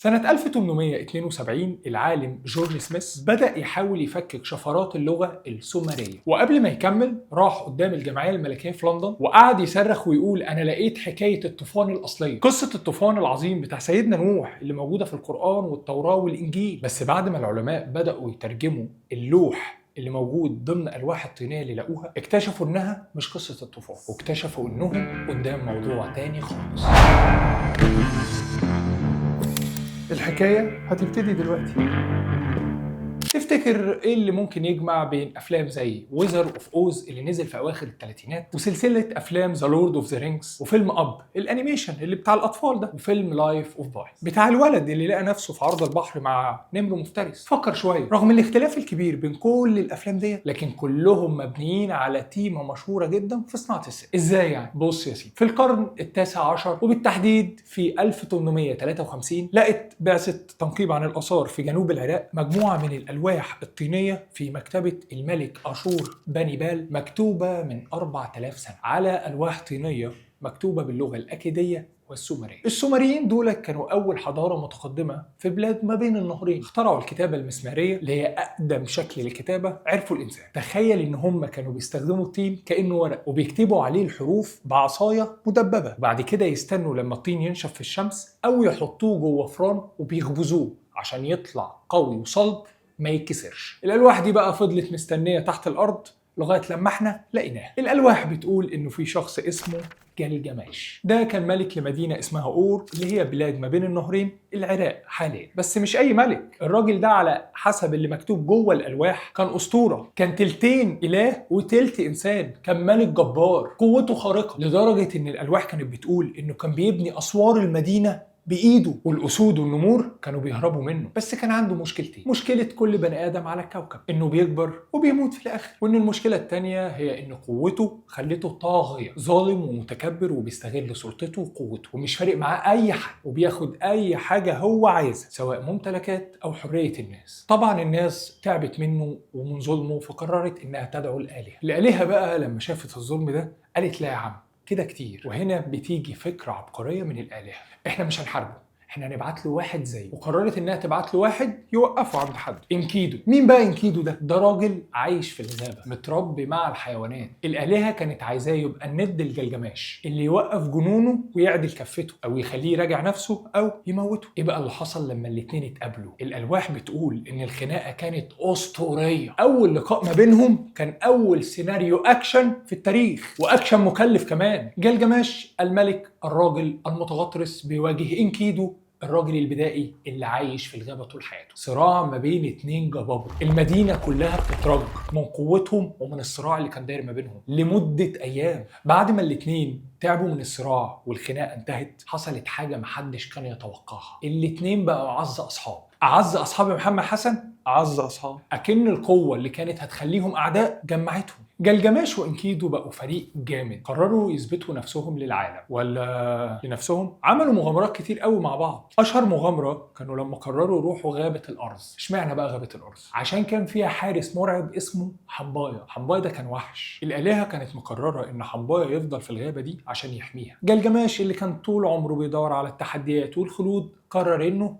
سنة 1872 العالم جورج سميث بدأ يحاول يفكك شفرات اللغة السومرية، وقبل ما يكمل راح قدام الجمعية الملكية في لندن وقعد يصرخ ويقول أنا لقيت حكاية الطوفان الأصلية، قصة الطوفان العظيم بتاع سيدنا نوح اللي موجودة في القرآن والتوراة والإنجيل. بس بعد ما العلماء بدأوا يترجموا اللوح اللي موجود ضمن ألواح الطينية اللي لقوها، اكتشفوا إنها مش قصة الطوفان، واكتشفوا إنهم قدام موضوع تاني خالص. الحكاية هتبتدي دلوقتي. تفتكر ايه اللي ممكن يجمع بين افلام زي Wizard of Oz اللي نزل في اواخر الثلاثينات، وسلسلة افلام The Lord of the Rings، وفيلم Up ال animation اللي بتاع الاطفال ده، وفيلم Life of Pi بتاع الولد اللي لقى نفسه في عرض البحر مع نمر مفترس؟ فكر شوية. رغم الاختلاف الكبير بين كل الافلام دي، لكن كلهم مبنيين على تيمة مشهورة جدا في صناعة السينما. ازاي يعني؟ بص يا سيدي، في القرن التاسع عشر وبالتحديد في 1853 لقت بعثه تنقيب عن الاثار في جنوب العراق مجموعة من الالواح الطينية في مكتبة الملك أشور بني بال، مكتوبة من 4000 سنة على ألواح طينية مكتوبة باللغة الأكدية والسومرية. السومريين دول كانوا أول حضارة متقدمة في بلاد ما بين النهرين، اخترعوا الكتابة المسمارية اللي هي أقدم شكل للكتابة عرفوا الإنسان. تخيل إن هم كانوا بيستخدموا الطين كأنه ورق وبيكتبوا عليه الحروف بعصاية مدببة، وبعد كده يستنوا لما الطين ينشف في الشمس أو يحطوه جوه فران وبيخبزوه عشان يطلع قوي وصلب ما يتكسرش. الألواح دي بقى فضلت مستنية تحت الأرض لغاية لما احنا لقيناها. الألواح بتقول إنه في شخص اسمه جلجماش، ده كان ملك لمدينة اسمها أور اللي هي بلاد ما بين النهرين، العراق حاليا. بس مش أي ملك، الراجل ده على حسب اللي مكتوب جوه الألواح كان أسطورة، كان تلتين إله وتلت إنسان، كان ملك جبار قوته خارقة لدرجة إن الألواح كانت بتقول إنه كان بيبني أسوار المدينة بايده، والاسود والنمور كانوا بيهربوا منه. بس كان عنده مشكلتين، مشكلة كل بني ادم على الكوكب انه بيكبر وبيموت في الاخر، وان المشكلة الثانية هي ان قوته خلته طاغية، ظالم ومتكبر وبيستغل سلطته وقوته ومش فارق معاه اي حد، وبياخد اي حاجة هو عايزها سواء ممتلكات او حرية الناس. طبعا الناس تعبت منه ومن ظلمه، فقررت انها تدعو الالهة. الالهة بقى لما شافت الظلم ده قالت لا يا عم كده كتير. وهنا بتيجي فكرة عبقرية من الآلهة، احنا مش هنحاربه، احنا هنبعت له واحد زيه. وقررت انها تبعت له واحد يوقفه عند حد، انكيدو. مين بقى انكيدو ده؟ ده راجل عايش في الغابة متربي مع الحيوانات. الآلهة كانت عايزاه يبقى الند الجلجماش اللي يوقف جنونه ويعدل كفته، او يخليه يراجع نفسه او يموته. ايه بقى اللي حصل لما الاتنين اتقابلوا؟ الألواح بتقول ان الخناقة كانت أسطورية. اول لقاء ما بينهم كان اول سيناريو اكشن في التاريخ، واكشن مكلف كمان. جلجماش الملك الراجل المتغطرس بيواجه انكيدو الراجل البدائي اللي عايش في الغابة طول حياته. صراع ما بين اتنين جبابرة، المدينة كلها بتترج من قوتهم ومن الصراع اللي كان داير ما بينهم لمدة أيام. بعد ما الاتنين تعبوا من الصراع والخناقة انتهت، حصلت حاجة محدش كان يتوقعها. الاتنين بقوا أعز أصحاب، أعز أصحاب محمد حسن، أعز أصحاب. أكن القوة اللي كانت هتخليهم أعداء جمعتهم. جلجماش وإنكيدو بقوا فريق جامد، قرروا يثبتوا نفسهم للعالم ولا لنفسهم. عملوا مغامرات كتير قوي مع بعض. أشهر مغامرة كانوا لما قرروا يروحوا غابة الأرز. اشمعنى بقى غابة الأرز؟ عشان كان فيها حارس مرعب اسمه حنبايا. حنبايا ده كان وحش. الآلهة كانت مقررة إن حنبايا يفضل في الغابة دي عشان يحميها. جلجماش اللي كان طول عمره بيدور على التحديات والخلود قرر إنه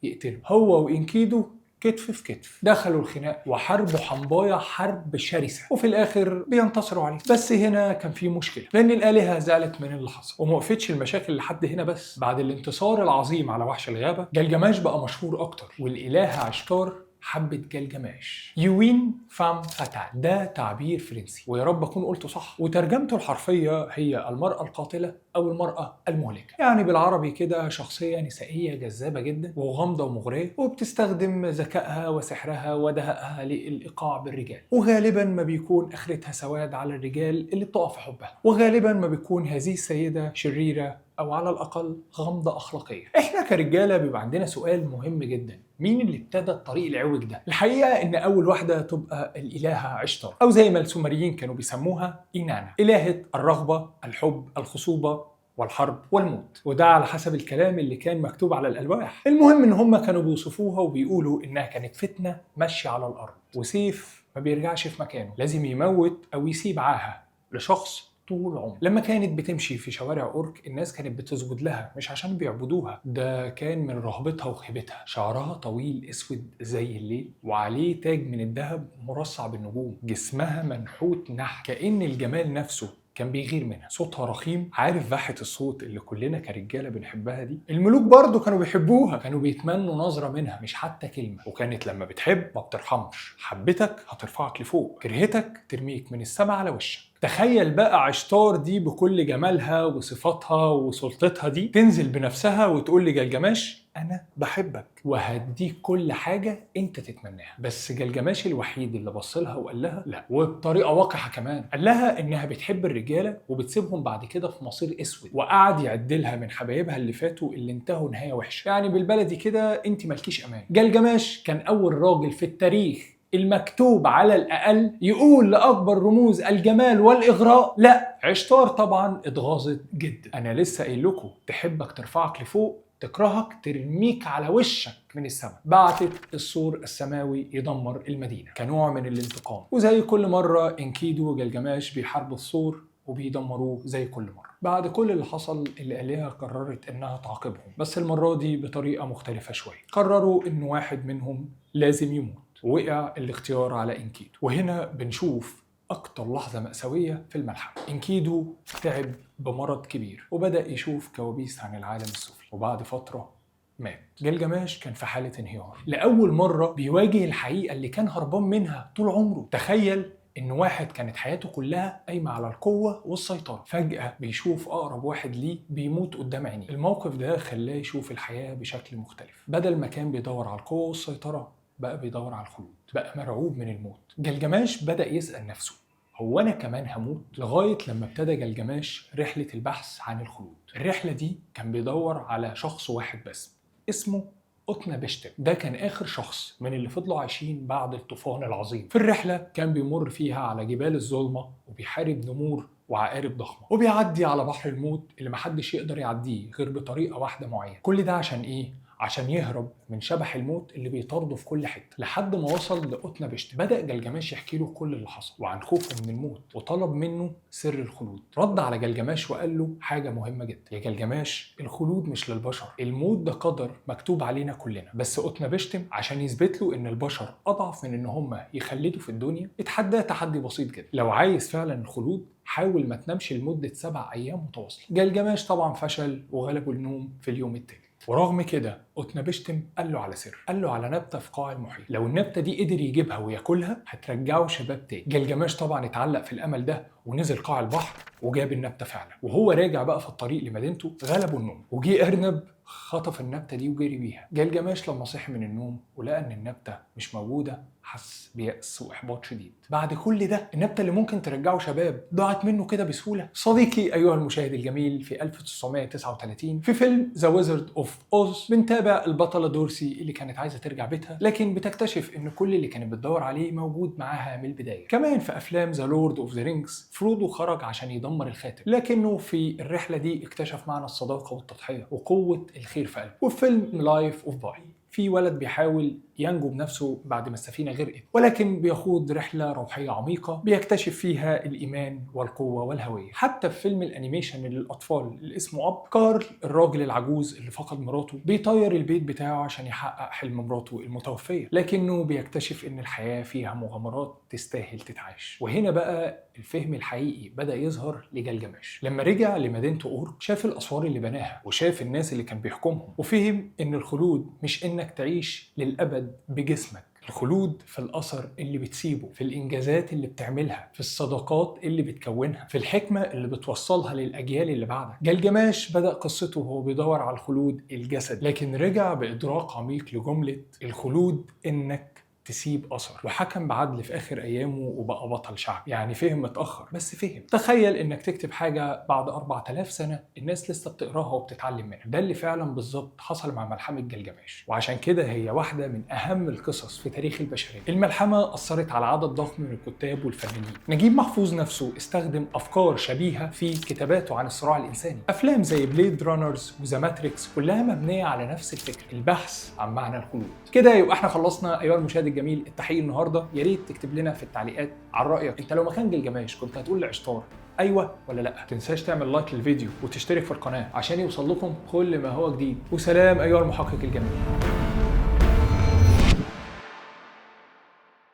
يقتله. هو وإنكيدو كتف في كتف دخلوا الخناق وحاربوا حنبايا حرب شرسة، وفي الآخر بينتصروا عليه. بس هنا كان في مشكلة، لأن الآلهة زعلت من اللي حصل وما وقفتش المشاكل لحد هنا بس. بعد الانتصار العظيم على وحش الغابة، جلجماش بقى مشهور أكتر، والإلهة عشتار حبت جلجماش. une femme fatale، ده تعبير فرنسي ويا رب اكون قلته صح، وترجمته الحرفية هي المراة القاتلة او المراة المهلكه. يعني بالعربي كده شخصية نسائية جذابة جدا وغامضه ومغريه، وبتستخدم ذكائها وسحرها ودهائها للايقاع بالرجال، وغالبا ما بيكون اخرتها سواد على الرجال اللي بتقع في حبها، وغالبا ما بيكون هذه السيدة شريرة او على الاقل غامضة اخلاقيا. احنا كرجاله بيبقى عندنا سؤال مهم جدا، مين اللي ابتدى الطريق العوج ده؟ الحقيقة ان اول واحدة تبقى الالهة عشتار، او زي ما السومريين كانوا بيسموها اينانا، الهه الرغبة، الحب، الخصوبة والحرب والموت، وده على حسب الكلام اللي كان مكتوب على الالواح. المهم ان هم كانوا بيوصفوها وبيقولوا انها كانت فتنة ماشية على الارض، وسيف ما بيرجعش في مكانه، لازم يموت او يسيب عاهة لشخص طول عمره. لما كانت بتمشي في شوارع أورك الناس كانت بتسجد لها، مش عشان بيعبدوها، ده كان من رهبتها وخيبتها. شعرها طويل اسود زي الليل وعليه تاج من الذهب مرصع بالنجوم، جسمها منحوت نحت كأن الجمال نفسه كان بيغير منها. صوتها رخيم، عارف بحة الصوت اللي كلنا كرجاله بنحبها دي؟ الملوك برضو كانوا بيحبوها، كانوا بيتمنوا نظره منها مش حتى كلمة. وكانت لما بتحب ما بترحمش، حبتك هترفعك لفوق، كرهتك ترميك من السما على وشك. تخيل بقى عشتار دي بكل جمالها وصفاتها وسلطتها دي تنزل بنفسها وتقول لجلجماش انا بحبك وهديك كل حاجة انت تتمناها. بس جلجماش الوحيد اللي بص لها وقال لها لا، وبطريقة وقحه كمان، قال لها انها بتحب الرجالة وبتسيبهم بعد كده في مصير اسود، وقعد يعدلها من حبايبها اللي فاتوا اللي انتهوا نهاية وحشة، يعني بالبلدي كده انت مالكيش امان. جلجماش كان اول راجل في التاريخ المكتوب على الأقل يقول لأكبر رموز الجمال والإغراء لا. عشتار طبعا اتغاظت جدا، أنا لسه قايل لكم تحبك ترفعك لفوق، تكرهك ترميك على وشك من السماء. بعتت السور السماوي يدمر المدينة كنوع من الانتقام، وزي كل مرة إنكيدو وجلجماش بيحاربوا السور وبيدمروه زي كل مرة. بعد كل اللي حصل الآلهة قررت إنها تعاقبهم، بس المرة دي بطريقة مختلفة شوية. قرروا إن واحد منهم لازم يموت، ووقع الاختيار على إنكيدو. وهنا بنشوف أكتر لحظة مأساوية في الملحمة. إنكيدو تعب بمرض كبير وبدأ يشوف كوابيس عن العالم السفلي، وبعد فترة مات. جلجماش كان في حالة انهيار، لأول مرة بيواجه الحقيقة اللي كان هربان منها طول عمره. تخيل إن واحد كانت حياته كلها قايمة على القوة والسيطرة، فجأة بيشوف أقرب واحد ليه بيموت قدام عينيه. الموقف ده خلاه يشوف الحياة بشكل مختلف، بدل ما كان بيدور على القوة والسيطرة بقى بيدور على الخلود، بقى مرعوب من الموت. جلجماش بدأ يسأل نفسه هو أنا كمان هموت؟ لغاية لما ابتدى جلجماش رحلة البحث عن الخلود. الرحلة دي كان بيدور على شخص واحد بس اسمه أوتنابشتم، ده كان آخر شخص من اللي فضلوا عايشين بعد الطوفان العظيم. في الرحلة كان بيمر فيها على جبال الظلمة وبيحارب نمور وعقارب ضخمة، وبيعدي على بحر الموت اللي محدش يقدر يعديه غير بطريقة واحدة معينة. كل ده عشان إيه؟ عشان يهرب من شبح الموت اللي بيطارده في كل حتة، لحد ما وصل لأوتنابشتم. بدأ جلجماش يحكي له كل اللي حصل وعن خوفه من الموت، وطلب منه سر الخلود. رد على جلجماش وقال له حاجة مهمة جدا: يا جلجماش، الخلود مش للبشر، الموت ده قدر مكتوب علينا كلنا. بس أوتنابشتم عشان يثبت له ان البشر اضعف من ان هم يخلدوا في الدنيا، اتحداه تحدي بسيط جدا: لو عايز فعلا الخلود حاول ما تنامش لمدة 7 أيام متواصلة. جلجماش طبعا فشل وغلبه النوم في اليوم التالت. ورغم كده أوتنابشتم قال له على سر، قال له على نبتة في قاع المحيط، لو النبتة دي قدر يجيبها وياكلها هترجعه شباب تاني. جلجماش طبعا اتعلق في الأمل ده ونزل قاع البحر وجاب النبتة فعلا. وهو راجع بقى في الطريق لمدينته غلبه النوم، وجي أرنب خطف النبتة دي وجري بيها. جلجماش لما صحي من النوم ولقى ان النبتة مش موجودة حس بيأس وإحباط شديد. بعد كل ده النبتة اللي ممكن ترجعه شباب ضاعت منه كده بسهولة. صديقي أيها المشاهد الجميل، في 1939 في فيلم The Wizard of Oz بنتابع البطلة دورسي اللي كانت عايزة ترجع بيتها، لكن بتكتشف ان كل اللي كانت بتدور عليه موجود معاها من البداية. كمان في أفلام The Lord of the Rings فرودو خرج عشان يدمر الخاتم، لكنه في الرحلة دي اكتشف معنى الصداقة والتضحية وقوة الخير في قلبه. وفي فيلم Life of Pi في ولد بيحاول ينجو بنفسه بعد ما السفينة غرقت، ولكن بيخوض رحلة روحية عميقة بيكتشف فيها الإيمان والقوة والهوية. حتى في فيلم ال animation للأطفال اللي اسمه Up، كارل الراجل العجوز اللي فقد مراته بيطير البيت بتاعه عشان يحقق حلم مراته المتوفية، لكنه بيكتشف إن الحياة فيها مغامرات تستاهل تتعاش. وهنا بقى الفهم الحقيقي بدأ يظهر لجلجماش. لما رجع لمدينته أورك شاف الأسوار اللي بناها وشاف الناس اللي كان بيحكمهم، وفهم إن الخلود مش إنك تعيش للأبد بجسمك، الخلود في الأثر اللي بتسيبه، في الإنجازات اللي بتعملها، في الصداقات اللي بتكونها، في الحكمة اللي بتوصلها للأجيال اللي بعدك. جلجماش بدأ قصته وهو بيدور على الخلود الجسدي، لكن رجع بإدراك عميق لجملة الخلود إنك تسيب أثر، وحكم بعدل في آخر أيامه وبقى بطل شعبي. يعني فهم متأخر بس فهم. تخيل إنك تكتب حاجة بعد 4000 سنة الناس لسه بتقراها وبتتعلم منها. ده اللي فعلا بالظبط حصل مع ملحمة جلجماش، وعشان كده هي واحدة من أهم القصص في تاريخ البشرية. الملحمة أثرت على عدد ضخم من الكتاب والفنانين. نجيب محفوظ نفسه استخدم أفكار شبيهة في كتاباته عن الصراع الإنساني. أفلام زي Blade Runners و The Matrix كلها مبنية على نفس الفكرة، البحث عن معنى الخلود. كده يبقى احنا خلصنا أيها المشاهد الجميل الجميل التحقيق النهارده. يا ريت تكتب لنا في التعليقات عن رايك، انت لو مكان جلجماش كنت هتقول لعشتار ايوه ولا لا؟ تنساش تعمل لايك للفيديو وتشترك في القناة عشان يوصل لكم كل ما هو جديد. وسلام ايها المحقق الجميل.